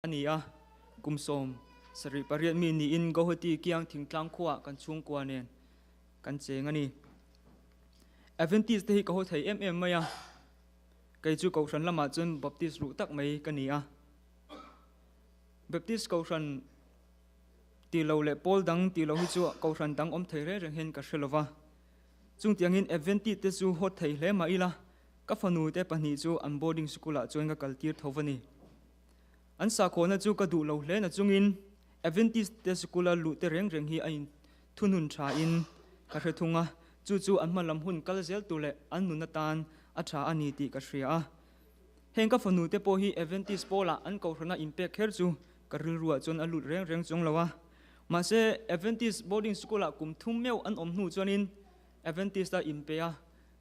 A ni a, kum 78 mi niin Guwahati kiang thingtlang khuaah kan chhungkua nen kan cheng a ni. Adventist te hi ka haw thei em em mai a, kei chu Kohhran lamah chuan Baptist ruh tak mai ka ni a. Baptist Kohhran tih lo leh pawl dang tih lo hi chu Kohhran dang awm thei reng reng hian ka hre lo va. Chungtiangin Adventist te chu haw thei hle mah ila, ka fanu te pahnih chu an boarding school ah chuan ka kaltir tho va ni. An sakhawhna chu ka duh lo hle na chungin Adventist te sikula luh te reng reng hi a in thunun tha in ka hre thung a, chu chu an hma lam hun kal zel tur leh an nun atan a tha a ni tih ka hria a. Heng ka fanu te pawh hi Adventist pawlah an kohhrana inpek kher chu ka rilruah chuan a lut reng reng chuang lo a. Mahse Adventist boarding school ah kum thum meuh an awm hnu chuanin Adventist a inpe a,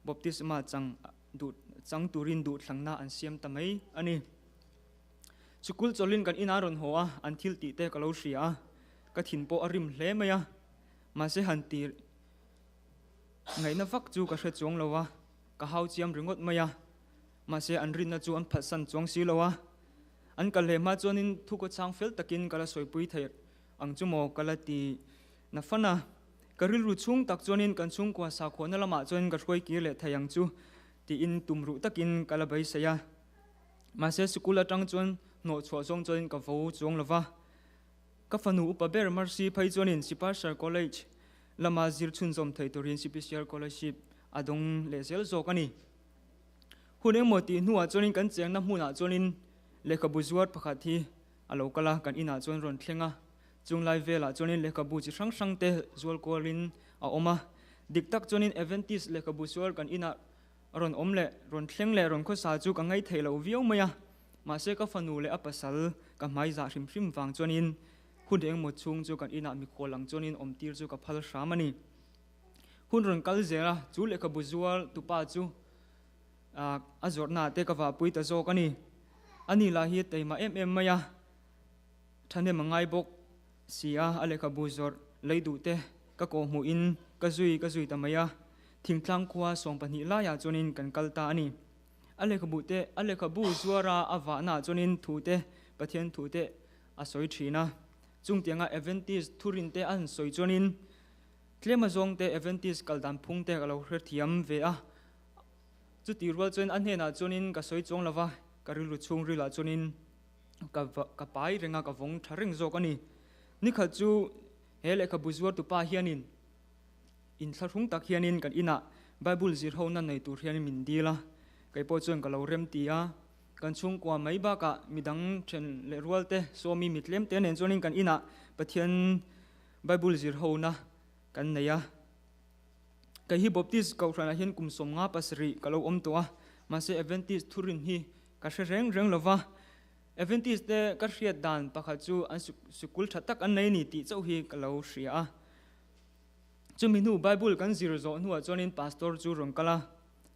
baptisma chang duh chang turin duhthlangna an siam ta mai a ni. Sikul chawlhin kan inah rawn haw a, an thil tih te ka lo hria a, ka thin pawh a rim hle mai a, mahse han ti ngaihna vak chu ka hre chuang lo a, ka hau chiam ringawt mai a, mahse an rinna chu an phatsan chuang si lo a, an kal leh hma chuanin thu ka chhang fel takin ka la sawipui theih ang chu maw ka la ti na fan a, ka rilru chhung tak chuanin kan chhungkua sakhuana lamah chuan ka hruai kir leh thei ang chu tiin tumruh takin ka la beisei a. Mahse sikul atang chuan hnawh chhuah zawng chuanin ka vo chuang lo va. Ka fanu upa ber Mercy phei chuanin Sipasar College lama zir chhunzawm thei turin Sipisiar Scholarship a dawng leh zel zawk a ni. Hun engmaw tih hnuah chuanin kan chengna hmunah chuanin lehkhabu zuar pakhat hi a lo kal a, kan inah chuan rawn thleng a. Chunglai velah chuanin lehkhabu chi hrang hrang te zual kualin a awm a. Dik tak chuanin Adventist lehkhabu zuar kan inah A rawn awm leh, rawn thleng leh rawn khawsa chu ka ngaithei lo viau mai a, mahse ka fanu leh a pasal ka hmai zah hrim hrim vang chuanin hun engmaw chhung chu kan inah mikhual ang chuanin awm tir chu ka phal hram a ni. Hun rawn kal zel a, chu lehkhabu zual tupa chu a zawrhna te ka vahpui ta zawk a ni. Ani lah hi taima em em mai a, thahnem a ngai bawk si a, a lehkhabu zawrh lei duh te ka kawhhmuhin ka zui ka zui ta mai a. Thingtlang khua 12 laiah chuanin kan kal ta a ni. A lehkhabu te, a lehkhabu zuara a vahnaah chuanin thu te, Pathian thu te a sawi thin a. Chungtianga Adventist thurin te a han sawi chuanin tlem azawng te Adventist kal dan phung te ka lo hrethiam ve a. Chuti rual chuan a hnenah chuanin ka sawi chuang lo va, ka rilru chhungrilah chuanin ka ka pai reng a, ka vawng tha reng zawk a ni. Nikhat chu he lehkhabu zuartupa hianin Inthlahrung tak hianin kan inah Bible zirhona nei tur hian min dil a, kei pawh chuan ka lo rem ti a. Kan chhungkua mai bakah midang then leh rual te, sawmi mi tlem te nen chuanin kan inah Pathian Bible zirhona kan nei a. Kei hi Baptist Kohhranah hian kum 57 ka lo awm tawh a, mahse Adventist thurin hi ka hre reng reng lo va. Adventist te ka hriat dan pakhat chu an sikul tha tak an nei ni tih chauh hi ka lo hria a. Chumi hnu Bible kan zir zawh hnuah chuanin pastor chu rawn kal a,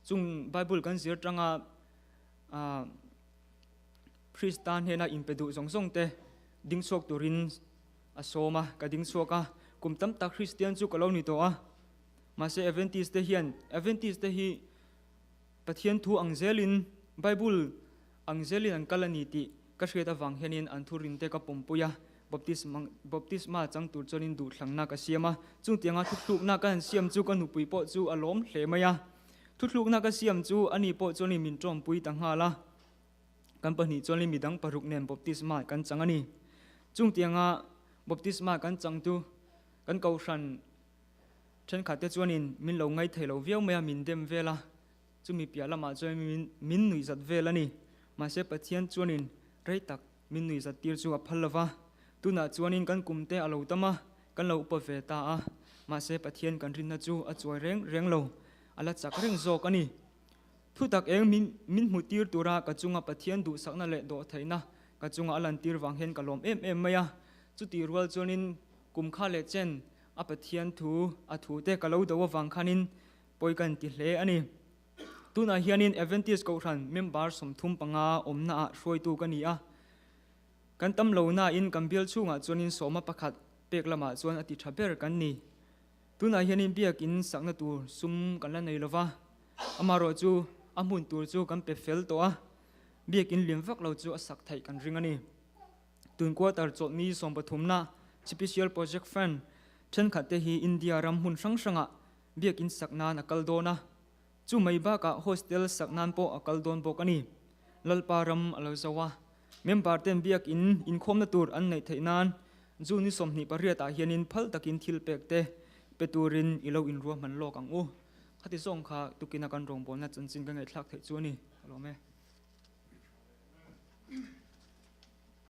chung Bible kan zir tanga Krista hnena inpe duh zawng zawng te ding chhuak turin a sawm a, ka ding chhuak a, kum tam tak Kristian chu ka lo ni tawh a, mahse Adventist te hian Adventist te hi Pathian thu ang zelin Bible ang zelin an kal a ni tih ka hriat avang hianin an thurin te ka pawmpui a, Baptisma chang tur chuanin duhthlangna ka siam a, chungtianga thuthlukna ka han siam chu ka nupui pawh chu a lawm hle mai a. Thuthlukna ka siam chu ani pawh chuanin min tawmpui ta nghal a, kan pahnih chuanin midang paruk nen baptisma kan chang a ni. Chungtianga baptisma kan chang chu kan kohhran thenkhat te chuanin min lo ngaithei lo viau mai a, min dem vel a, chumi piah lamah chuan min nuihzat vel a ni. Mahse Pathian chuanin rei tak Min nuihzat tir chu a phal lo va, tunah chuanin kan kum te a lo tam a, kan lo upa ve ta a, mahse Pathian kan rinna chu a chuai reng reng lo, a la chak reng zawk a ni. Thutak eng min min hmu tir tura ka chunga Pathian duhsakna leh dawhtheihna ka chunga a lantir vang hian ka lawm em em mai a, chutih rual chuanin kum kha leh chen a Pathian thu a thu te ka lo do avang khanin pawi ka inti hle a ni. Tunah hianin Adventist Kohhran member 35 awmna ah hruaitu ka ni a. Kan tam lo nain kan bial chhungah chuanin 11 pek lamah chuan a ti tha ber kan ni. Tunah hianin biakin sakna tur sum kan la nei lova, amaherawh chu a hmun tur chu kan pe fel tawh a, biakin lian vak lo chu a sak theih kan ring a ni. Tun quarter chawlhni sawmpathumna Special Project Fund thenkhat te hi India ram hmun hrang hrangah biakin sak nan a kal dawn a, chu mai bakah hostel sak nan pawh a kal dawn bawk a ni. Lalpa ram a lo zo a, member ten biakin inkhawmna tur an neih theih nan June ni 28 ah hianin phal takin thil pek te pe turin i lo inruahman lawk ang u. Khati zawng kha tukina kan rawngbawlna chanchin ka ngaihthlak theih chu a ni. Ka lawm e.